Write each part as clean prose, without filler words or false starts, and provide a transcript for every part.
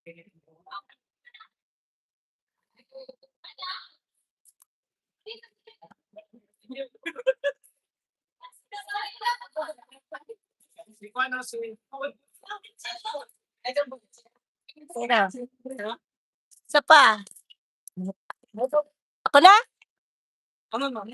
Sino? Isa pa. Ako na? Ano, ma'am?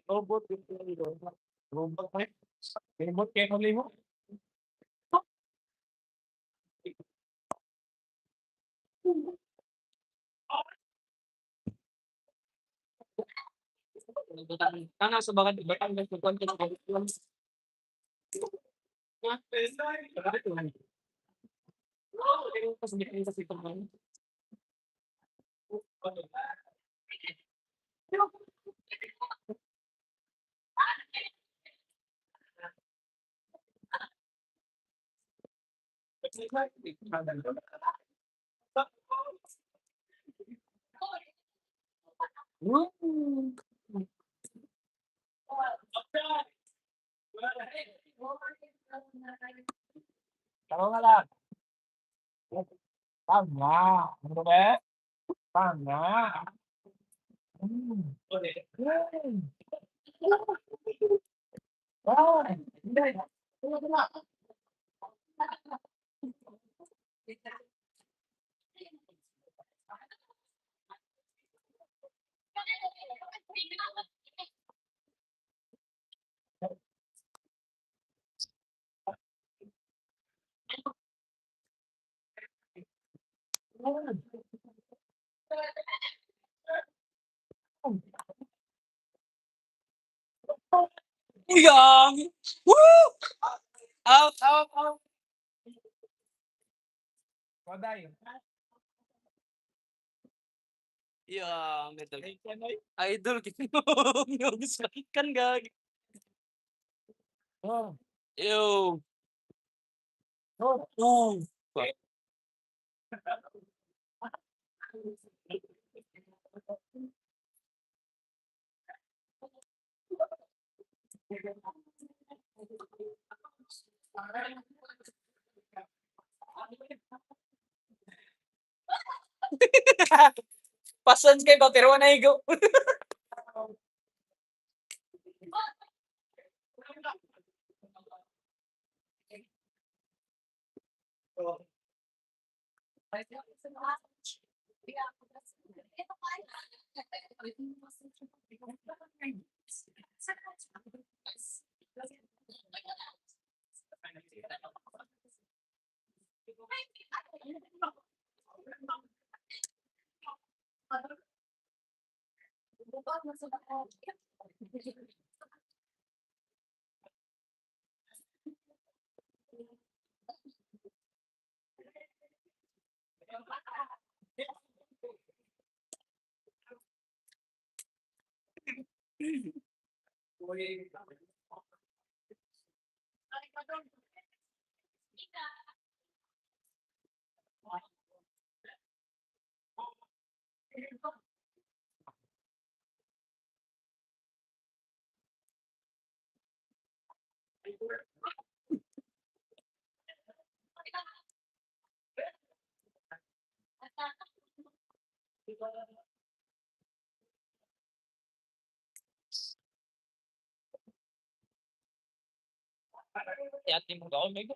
Robot yung robot. Robot. Robot kaya mo. Tanga sa bakit Batangas ng konti ng Tama lang. Tama. Ano ba? Tama. Oh, hindi. Yang! Woo! Out, out, out. Waday. Yeah, medal. Idol gusto kan gag. Oh. Yo. Oh. Oh. Pasans kay ba pero na igo. Ate mo ba? May go.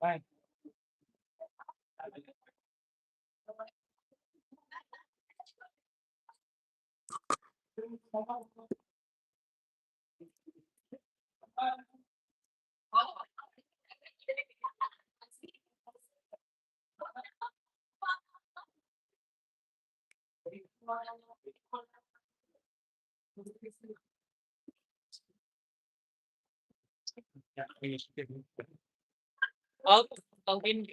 Ay. Out. Ang in.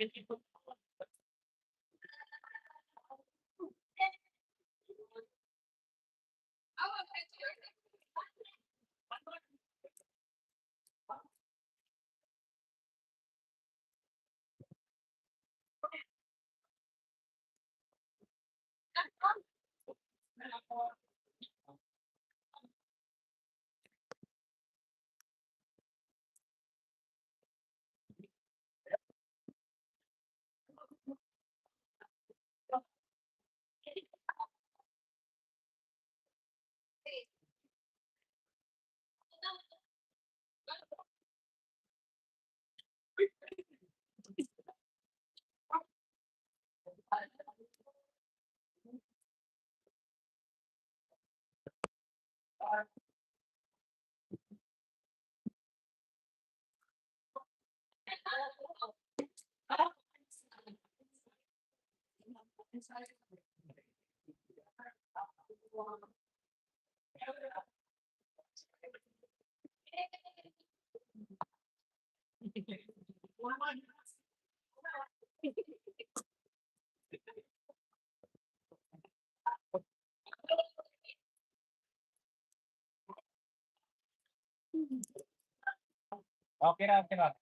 Okay na, okay na.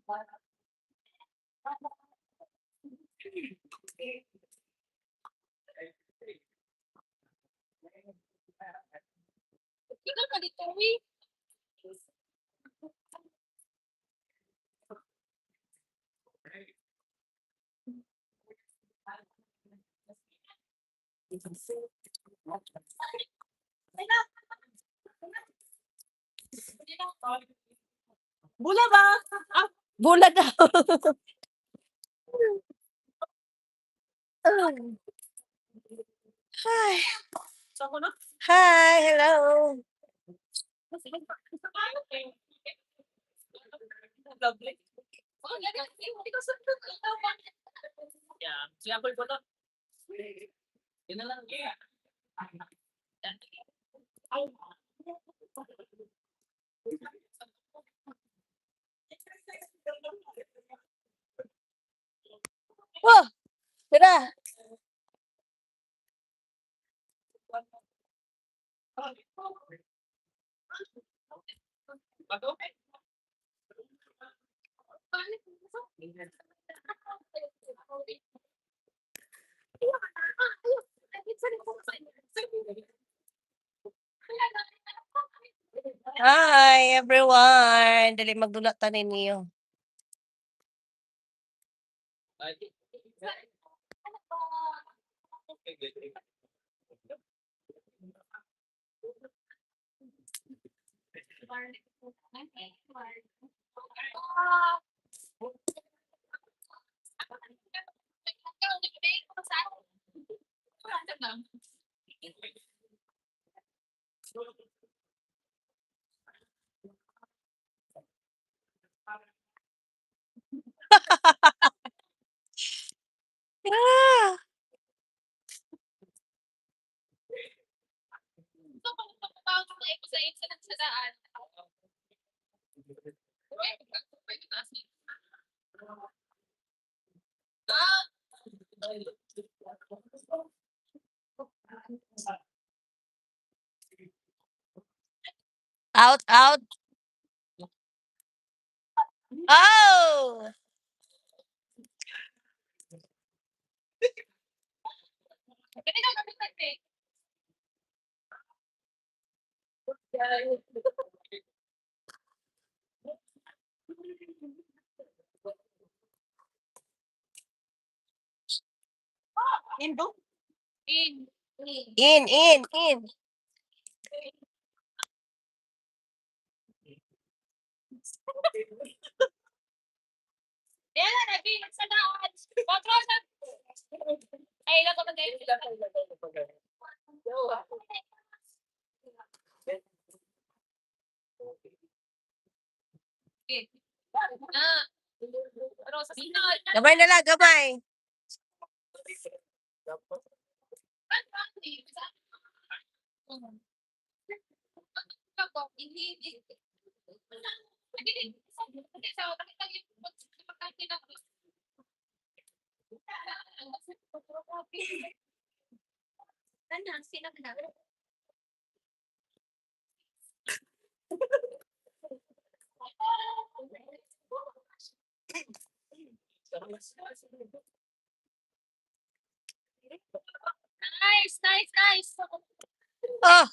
Ikaw ka dito, eh. Bula ba? Ah, bula daw. Hi. Hi, hello. Yeah. Siya ko to. Yun na lang. Oh, tara. Hi everyone. Dali magdula ta ninyo. Ah! Out, out. Oh! In. In, in, in. Yan, Abi, magsadaan. Control sa. Ay, ilan ko mag. Ah. Pero sa sinod. Gamay na lang, gamay. Nice, nice, nice. Oh!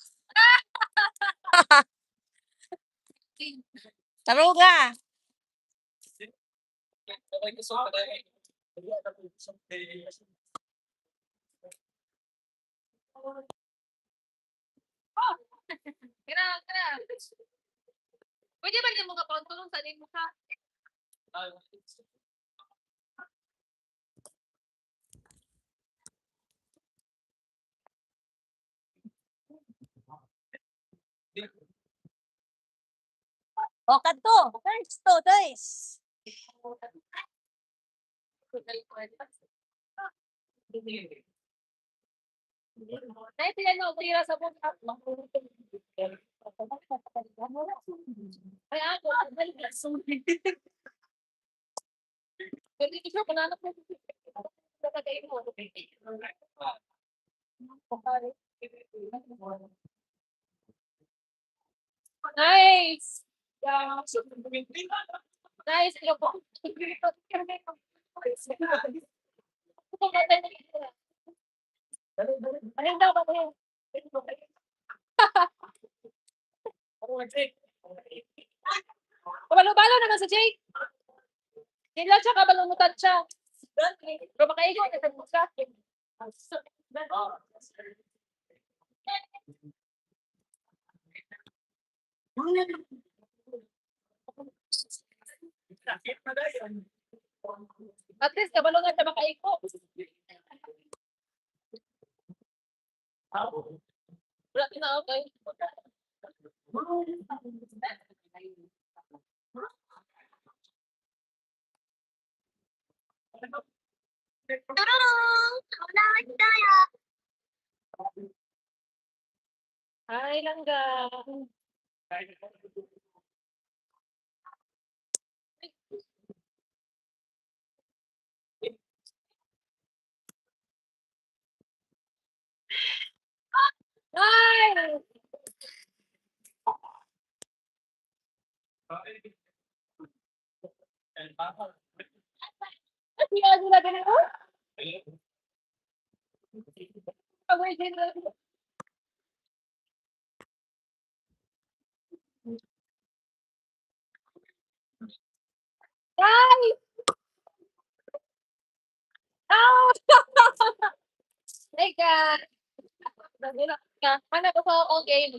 Taruga. Kira, kira. Pwede ba mo ka tulong sa mo ka? O, kadto. Guys, to, guys. Dahil sila no, tira sa buka. Ay, ako. Pwede ko siya, pananap mo. Nice! Nice, pero po. Ano daw ba yun? Kabalo-balo naman sa Jake. Hindi siya kabalumutan siya. Pero makaigo na sa muka. At least kabalo nga siya makaigo. Wala na okay. Hi, Langga. Hi! Hindi ka nila ganun. Ay! Ah! Teka. Ka. Ano ko sa okay.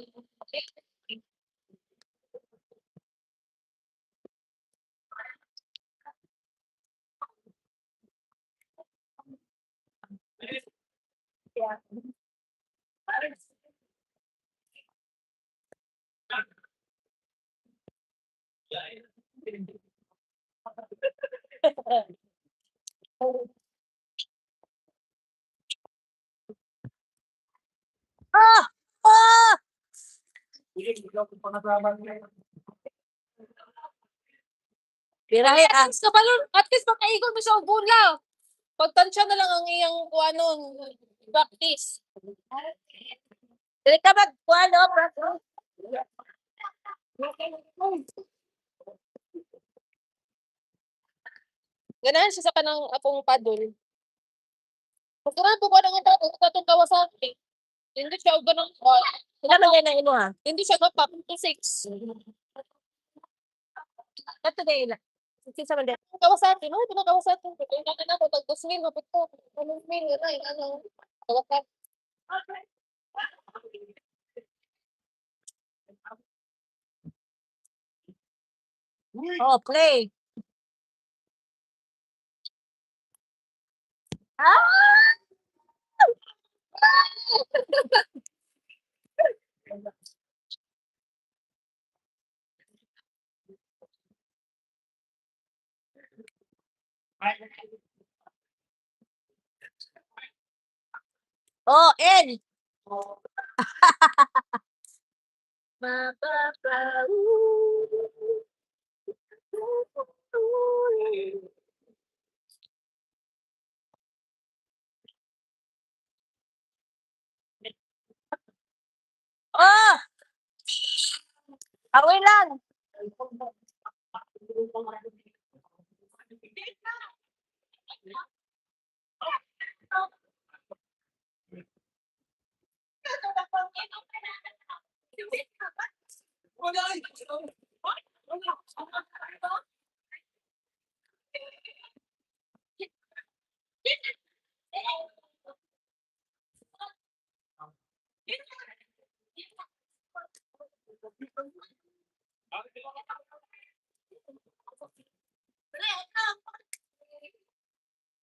Yeah. Ah! Ah! Birahe At ah. least kabalo, at least makaigon mo siya og bola. Pagtansya na lang ang iyang kuanon practice. Dili ka mag kuan oh, Ganahan siya sa kanang akong paddle. Pagkaran po ko ng atong Kawasaki. Hindi siya og ganang Pila man gani ang imuha? Hindi siya ka pop to six. Kato na ila. Kinsa man diay? Kawasaki, no? Ito na Kawasaki. Kaya na ako, tag 2,000, mapit ko. 2,000, gano'n, ano. Kawasaki. Oh, play. Ah! Oh, N. Oh! Away lang.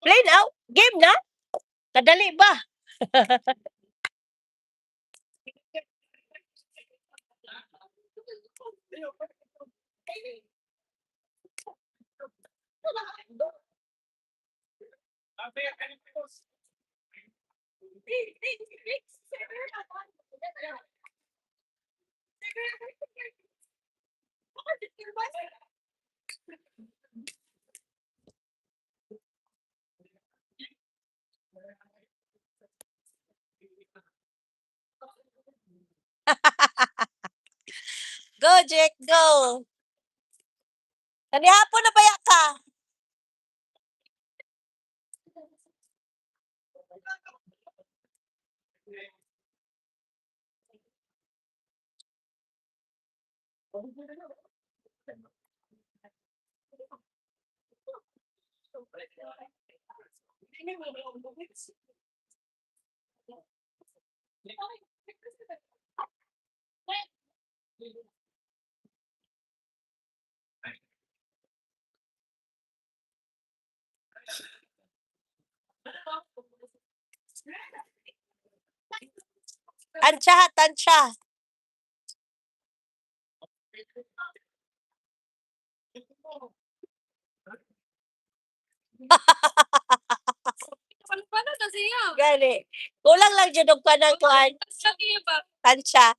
Play now. Game na. Kadali ba? Go, Jack, go. Kanihapon na baya ka? Tansya ha, tansya. Paano na siya? Gani. Kulang lang jud og kanang kuan, Sa iya ba? tansya.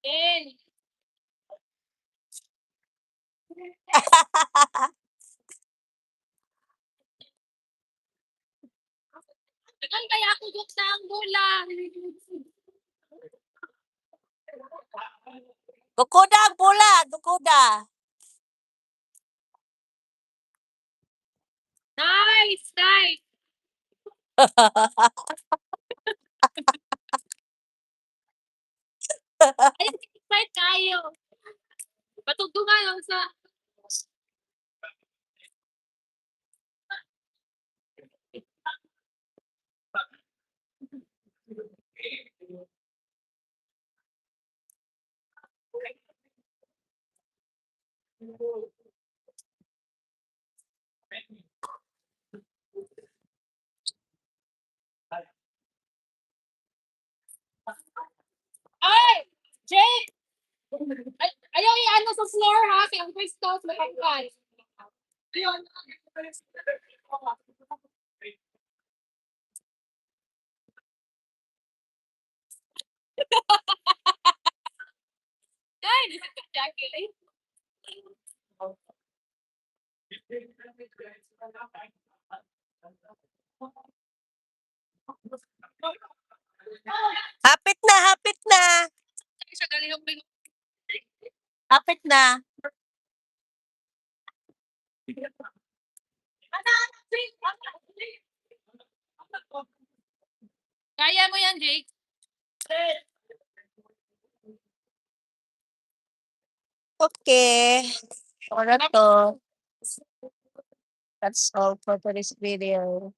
In. Ay, kaya ako sa ang bola. Gukuda ang bola, gukuda. Nice, nice. Ay, excited kayo. Patugtungan lang sa. Ay! Jake! Ay, ayaw i-ano sa floor ha, kaya ang crystals matanggal. Ayun. Ay, Jackie. Hapit na, hapit na. Siya galing ang Hapit na. Kaya mo yan, Jake. Okay. Ora to. That's all for today's video.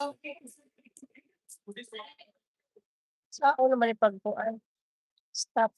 Okay. Sa ako naman ipagkuan. Stop.